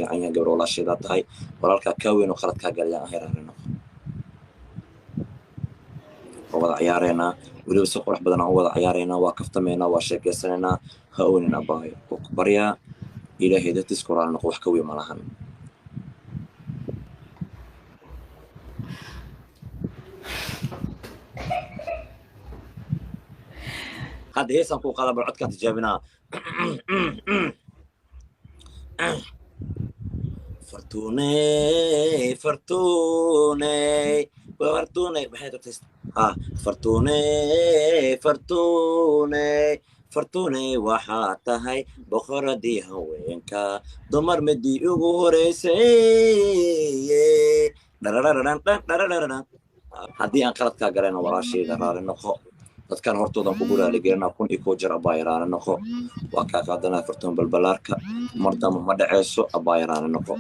fiican yahay. Gabar walaasheedaa tahay, walaalkaa kaa weyn oo qaladkaa galayaan ahay, raali noqo. Waa wada ciyaareynaa, weliba si qurux badan aan u wada ciyaareynaa, waa kaftamaynaa, waa sheekeysanaynaa. Ha oonin abaayo, oo ku baryaa, Ilaahay dartiis ku raali noqo, wax ka weyn ma lahan. Hadda heesaan kuu qaada, bal codkaan tijaabinaa. Fartuuney, fartuuney, fartuuney, maxay tagtay? Ah, fartuuney, fartuuney, fartuuney, waxaa tahay boqoradii haweenka, dumar midii ugu horeysay. Dhararararan dhararararan. Haddii aan qaladkaa galayna, walaashayda, raali noqo. Dadkan hortoodan kugu raaligelinaa 1001 jeer. Abaay, raali noqo, waa kaa qaadanaa. Fartuun Balbalaarka, mar damba ma dhaceyso. Abaay, raali noqo.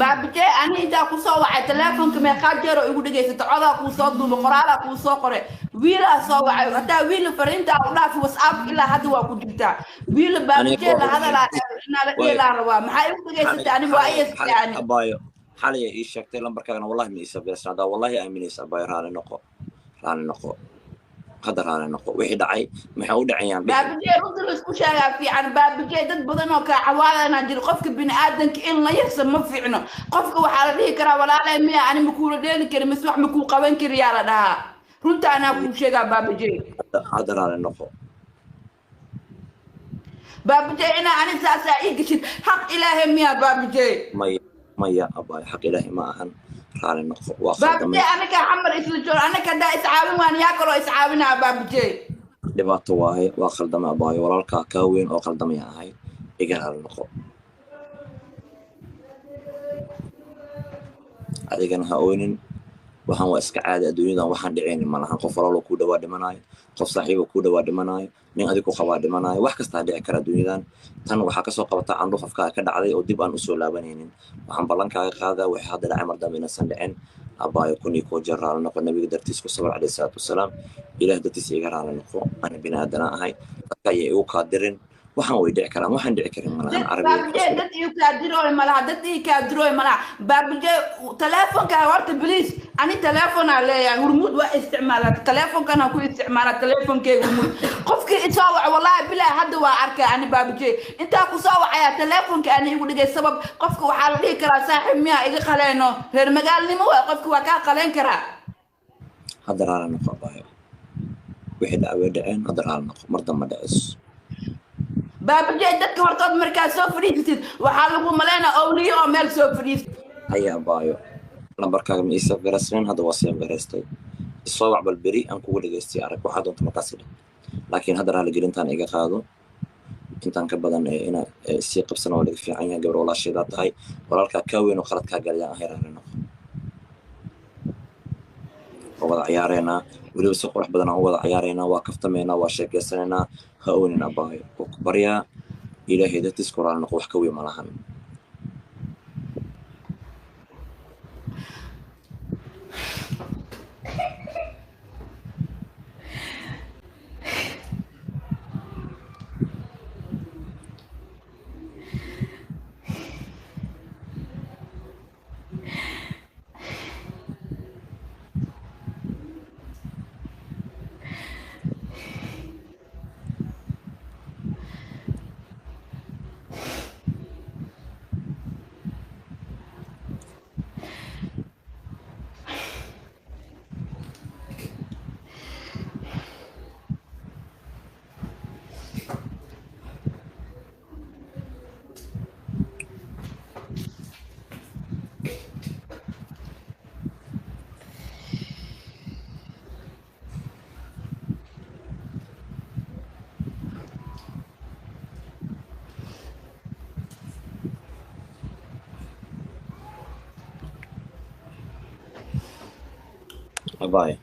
Baabijee, ani intaa kusoo wacay teleefonka meeqaa jeer oo igu dhegaysata? Codaa kuu soo duubay, qoraalaa kuu soo qoray, wiilaa soo wacay, hataa wiila fariinta u dhaafi. WhatsApp ilaa hadda waa ku jirtaa. Wiila baabijee la hadalaa inaa la dhiilaa rabaa. Maxaa igu dhegaysatay? Ani waa iyasatay ani. Abaayo, xalay ii sheegtay lambarkaagana, wallahi ma ii sabirsan haddaa, wallahi aaminaysa. Abaayo, raali noqo, raali noqo, hadda raali noqo. Wixii dhacay maxay u dhacayaan dhihin. Baabijee, runta la isku sheegaa fiican. Baabijee, dad badan oo kaa cawaadanaa jiro. Qofka bini'aadanka in la yarsa ma fiicno. Qofka waxaa la dhihi karaa, walaalay miya, ani makuula dheeli kari mise wax makuu qaban kariyaa la dhahaa. Runta anaa kuu sheegaa, baabijee. Hadda raali noqo. Baabijee, inaa ani saasaa ii geshid xaq Ilaahay miyaa, baabijee? Maya, maya abaayo, xaq Ilaahay ma ahan, raali noqo, waa khaldamay. Baabijee, anaga xamar isla joog, anaga haddaa iscaawin waan, yaa kaloo iscaawinaa, baabijee? Dhibaato waaye, waa khaldamay abaayo, walaalkaa kaa weyn oo khaldamay ahay, iga raali noqo. Adigana ha ooynin, waxaan waa iska caadi adduunyadan, waxaan dhicaynin ma lahan. Qof walaaloo kuu dhawaa dhimanaayo, qof saaxiibo kuu dhawaa dhimanaayo, nin adigu qabaa dhimanaayo, wax kastaa dhici kara adduunyadan. Tan waxaa kasoo qabataa candhuuf afkaaga ka dhacday oo dib aan usoo laabanaynin. Waxaan ballankaaga qaadaa wixii hadda dhacay mar dambe inaysan dhicin. Abaayo, 1001 jeer raali noqo. Nabiga dartiis ku sabar, calayhi salaatu wasalaam. Ilaah dartiis iga raali noqo, ani bini aadana ahay, dadka ayay igu kaadirin. Waxaan way dhici karaan, waxaan dhici karin malahan. Carabiga. Baabijee, dad ii kaadirooy malaha, dad ii kaadirooy malaha. Baabijee, teleefonka horta please, ani teleefonaa leeyahay, Hurmuud waa isticmaalaa, teleefonkana ku isticmaalaa, teleefonkeyga Hurmuud. Qofkii isoo wac, wallahi bilahi hadda waa arkay. Ani baabijee intaa kusoo wacayaa teleefonka ani igu dhigay sabab. Qofka waxaa la dhihi karaa, saaxiib miyaa iga qaleeno, reer magaalnimo waay, qofka waa kaa qaleen karaa. Hadda raali noqo abaayo, wixii dhacay way dhaceen, hadda raali noqo, mar dambe dhaceyso. Baabijee, dadka hortood markaa soo fadhiisatid waxaa lagu maleynaa owliyo oo meel soo fadhiisatid. Haya abaayo, lambarkaaga ma ii save garaysnayn, hadda waa save garaystay. Isoo wac bal beri aan kugu dhegaystay, arag waxaa doonta markaasi dheh, laakiin hadda raaligelintaan iga qaado. Intaan ka badan ee ina sii qabsana waa laga fiican yahay. Gabar walaasheedaa tahay, walaalkaa kaa weyn oo qaladkaa galayaan ahay, raali noqo. Waa wada ciyaareynaa, weliba si qurux badan aan u wada ciyaareynaa, waa kaftamaynaa, waa sheekeysanaynaa. Ha oonin abaayo, oo ku baryaa, Ilaahay dartiis ku raali noqo, wax ka weyn ma lahan. Abaayo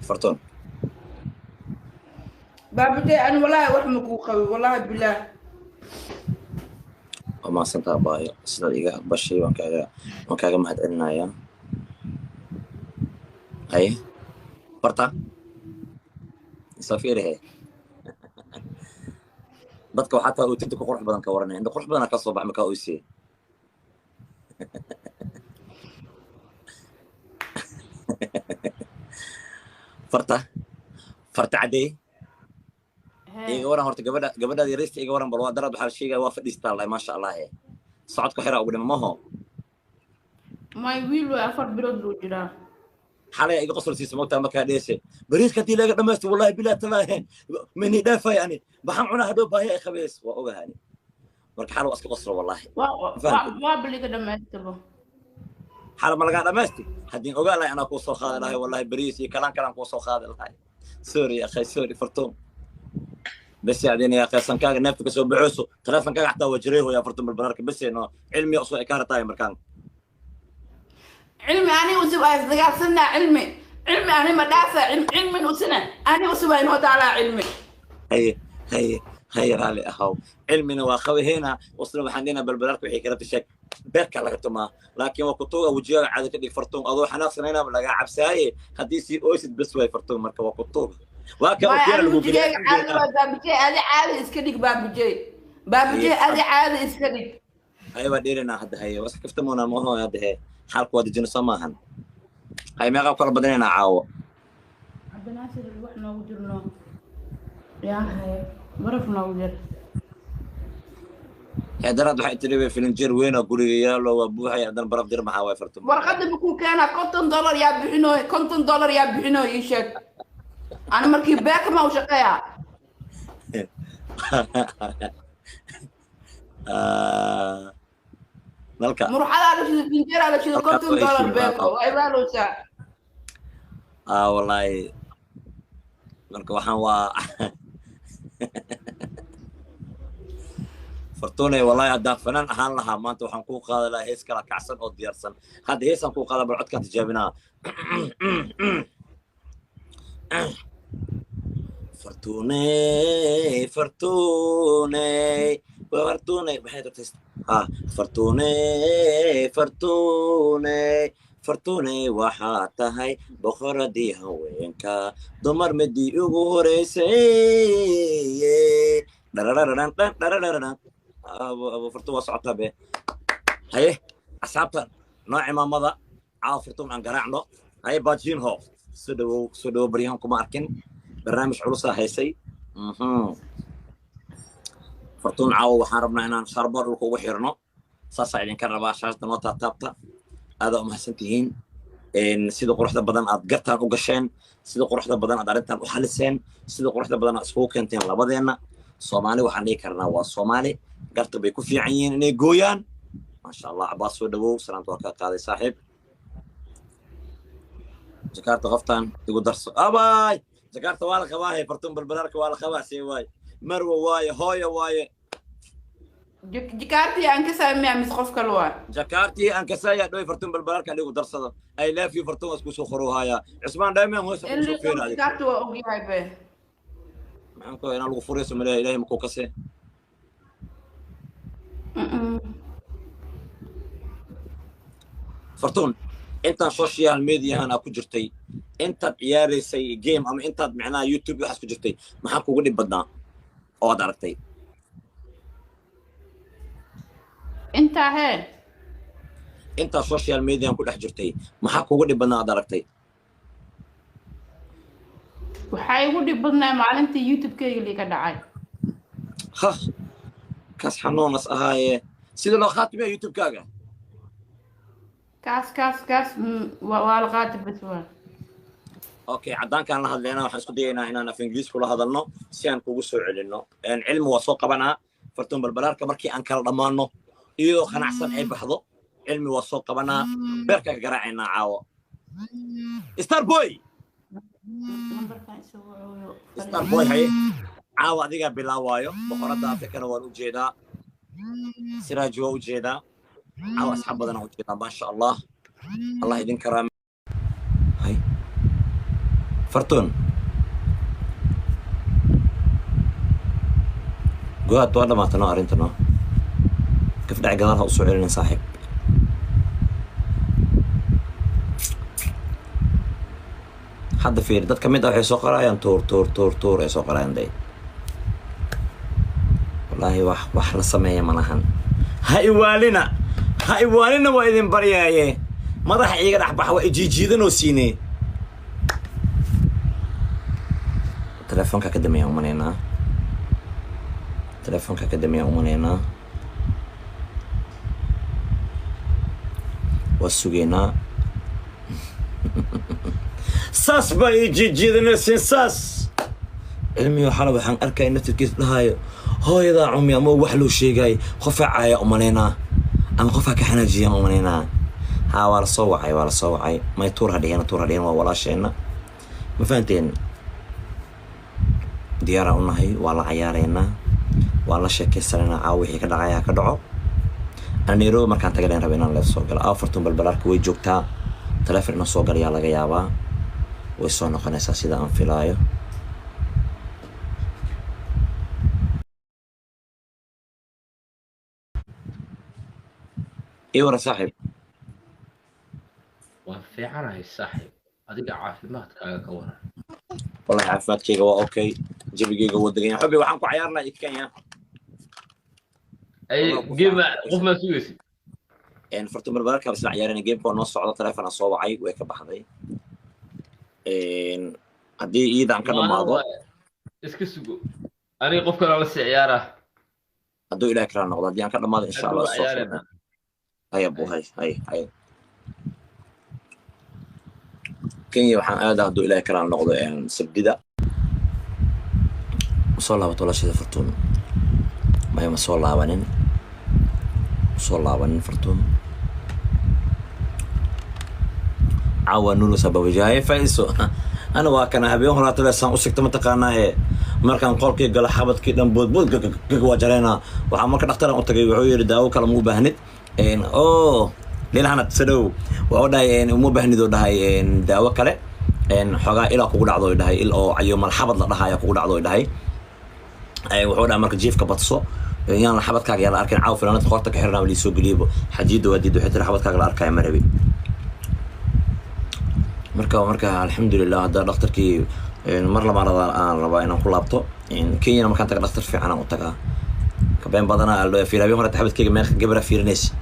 Fartoon. Baabijee, ani wallahi wax ma kuu qabin, wallahi bilaah. Waa mahadsantaa abaayo, sidaad iga aqbashay waan kaaga mahad celinayaa. Haye farta, isoo fiirihe. Dadka waxaa taa ootinta ku qurux badan ka waranaya, indho qurux badanaa ka soo bax markaa oysee. Farta farta caddey. Iga waran horta gabadha, gabadhaada yaraysta iga waran bal. Waa daraad waxaa la sheegaya waa fadhiistaa lahay, maasha Allah. He socodku xiraa ugu dhima maho. My wiil waa 4 bilood buu jiraa. Xalay iga qosol siisa mogtaa markaa dheese bariiska haddii laga dhamaysto, wallahi bilaa talaahe mani dhaafay ani maxaan cunaa hadhow, baahi ay qabeys waa ogahay ani. Marka xal waa iska qoslo wallahi. Waa baliga dhamaystaba. Xal ma lagaa dhamaysti? Haddii ogaa lahay anaa kuu soo qaadi lahay wallahi, bariis iyo kalaan kalaan kuu soo qaadi lahay. Sorry akhay, sorry Fartuun. Bes adina yaa qeysankaaga neefta kasoo baxooso, teleefonkaaga xataa waa jiray hooyaa. Fartuun balbalaarka bes no cilmiya usoo ekaaratahay markaan. Cilmi ani usub ay isdagaalsanaa, cilmi cilmi ani ma dhaafa cilmin usina ani usub ay noo taalaa cilmi. Haye haye haye, raalli ahaw. Cilmina waa qabaheena usna waxaan dhinaa balbalaarka waxay kala tasheeg beerka laga tumaa, laakiin waa kutuuga wejiyaaga caada ka dhig Fartuun, adoo xanaaqsanaynaba lagaa cabsaaye haddii sii oysid bes way Fartuun. Marka waa kutuuga waa ka okeera lagu geliya caadi waa baabujey, adi caadi iska dhig baabujey, baabujey adi caadi iska dhig. Haye waa dheerinaa hadda. Haye waa iska kaftamoonaa maho hadda. He xaalku waa dejino soo maahan. Hay meeqaa kala badinaynaa caawo? Cabdinaasir wax noogu jirno yaa baraf noogu jir. Daraad waxay tiri way filinjeer weyn oo guriga yaalo waa buuxay, haddana baraf dir maxaa waay Fartuun? Warqadda makuu keenaa? $50 yaa bixinooy, $50 yaa bixinooy. Ii sheeg ani markii beeka ma u shaqeeyaa? Nalka muruxadaa la shido, finjeeraa la shido, $50 beeko waa ibaalowsaa. Wallaahi marka waxaan waa Fartuunay, wallahi haddaan fanaan ahaan lahaa maanta waxaan kuu qaadi lahaa hees kala kacsan oo diyaarsan. Hadda heesaan kuu qaada bal codkaan tijaabinaa. Fartuunay Fartuunay Fartuunay maxay tagtay? Ha Fartuunay Fartuunay Fartuunay, waxaa tahay boqoradii haweenka, dumar midii ugu horeysay. Dhararararan dhararararan abu Fartuun waa socotaa be. Haye asxaabta noo cimaamada caawa Fartuun aan garaacno. Haye baajinho, soo dhawow, soo dhawow. Baryahan kuma arkin, barnaamij culusaa haysay. Fartuun caawa waxaan rabnaa inaan sharboor dhulka ugu xirno, saasaa idinka rabaa. Shaashada noo taataabta, aadaa umahadsan tihiin sida quruxda badan aad gartaan u gasheen, sida quruxda badan aad arrintan u xaliseen, sida quruxda badan aad iskugu keenteen labadeenna. Soomaali waxaan dhihi karnaa waa Soomaali, garta bay ku fiican yihiin inay gooyaan, maasha Allah. Cabaas soo dhawow, salaamta waa kaa qaaday saaxiib. Jakarta qoftaan igu darso abaay, Jakarta waa la qabaahe Fartuun balbalaarka waa la qabaa. See waaye Marwa waaye hooyo waaye. Jakartii aan ka saamiyaa mis qof kale waa? Jakartii aan kasaya dhoy Fartuun balbalaarka igu darsado. I love you Fartuun, waa isku soo qoruhayaa Cusmaan Dayman hoos kusoo feeraay. Jakarti waa ogyahay be. Maxaan ku inaan lagu furayso maleeya, ilaahay makuu kasee. Fartuun intaan social mediahan aa ku jirtay, intaad ciyaaraysay game ama intaad micnaha YouTube waxaas ku jirtay, maxaa kugu dhib badnaa oo aad aragtay? Intaa hee intaad social mediahan ku dhex jirtay maxaa kugu dhib badnaa aad aragtay? Waxaa igu dhib badnaa maalintii YouTube-keyga liiga dhacay. Ha kaas xanuunas ahaaye, sida loo khaatimiya YouTube-kaaga? Kaas kaas kaas waa la qaati bas waa. Okay, caddaankaan la hadlaynaa, waxaan isku dayaynaa inaan af Ingiriis kula hadalno si aan kugu soo celinno. Cilmi waa soo qabanaa Fartuun balbalaarka markii aan kala dhammaanno iyadoo qanacsan ay baxdo. Cilmi waa soo qabanaa, beerka ka garaacaynaa caawo. Star Boy, Star Boy, haye caawa adigaa bilaawaayo. Boqoradda Afrikana waan u jeedaa, Siraaji waa u jeedaa, caawa asxaab badanaa u jeedaa, maasha Allah, Allah idin karaam. Hay Fartuun go'aad waa dhamaata noo arrinta noo gafdhac gadaal ha usoo celinin saaxiib. Hadda fiiri dad ka mid ah waxay soo qorayaan tuur tuur tuur tuur ay soo qorayaan day. Wallaahi wax la sameeya ma lahan. Ha iwaalina, ha iwaalina, waa idin baryaaye. Madaxa iiga dhex bax, waa ijiijiidanoo siinee. Telefoonka ka dameeyaan umaleynaa, telefoonka ka dameeyaan umaleynaa. Waa sugeynaa. Saas baa ii jiijiidanaysiin saas. Cilmiyo xala waxaan arkaya naftirkiis dhahaayo hooyadaa cumi ama wax loo sheegay, qofaa caaya umaleynaa ama qofaa ka xanaajiyaan umaleynaa. Haa, waa la soo wacay, waa la soo wacay. May tuur ha dhihina, tuur ha dhihin, waa walaasheenna, ma fahanteen? Diyaaraan u nahay, waa la cayaareynaa, waa la sheekeysanaynaa. Caawa wixii ka dhacaya ha ka dhaco. Ana Nairobi markaan taga leen raba inaan leef soo galo. Afartun Balbalaarka way joogtaa, taleefon inaan soo galayaa laga yaabaa. Way soo noqonaysaa sida aan filaayo. Ii wara saaxiib. Waan fiicanahay saaxiib, adiga caafimaadkaaga ka waran? Wallahi caafimaadkayga waa okay, jabigayga wuu degan yahay. Xubi, waxaan ku cayaarnaa Kenya. Ay game qof ma sugaysid? Fartun Balbalaarka isla ciyaarana, gameka waa noo socda. Taleefon aan soo wacay, way ka baxday. Haddii iidaan ka dhamaado iska sugo, aniga qof kale la sii ciyaara. Hadduu Ilaah kala noqdo, haddii aan ka dhamaado, insha Allah soo. Haya bu, hay hay hay. Kenya waxaan aadaa hadduu Ilaah kala noqdo Sabdida. Ma soo laabato walaashada Fartuun? Maya, ma soo laabanin, ma soo laabanin Fartuun. Caawa nunusa babajahaye faa'iiso. Ana waa kana habeen horaata leesaan u sigta, mataqaanaahe? Markaan qolkii galo xabadkii dhan boodbood gagag waa jareynaa. Waxaa marka dhakhtaran u tagay, wuxuu yidhi daawo kale ma u baahnid. O lilhanad sadow wuxuu dhahay uma baahnid oo dhahay daawo kale. Xoogaa ilaa kugu dhacdo dhahay, il oo cayomal xabad la dhahaya kugu dhacdo dhahay. Wuxuu dhahay marka jiifka badso, yaan xabadkaaga yaa la arkin. Caaw filaanad qoorta ka xirnaa liisoo geliybo. Xajiidda waa diid, waxay tiri xabadkaaga la arkaya ma rabi. Marka alxamdulilah, hadda dhakhtarkii mar labaad aan rabaa inaan ku laabto Kenyana. Markaan taga dhakhtar fiican aan u tagaa, kabeen badanaa fiir. Habeen hore xabadkayga meel gabara fiirinaysa.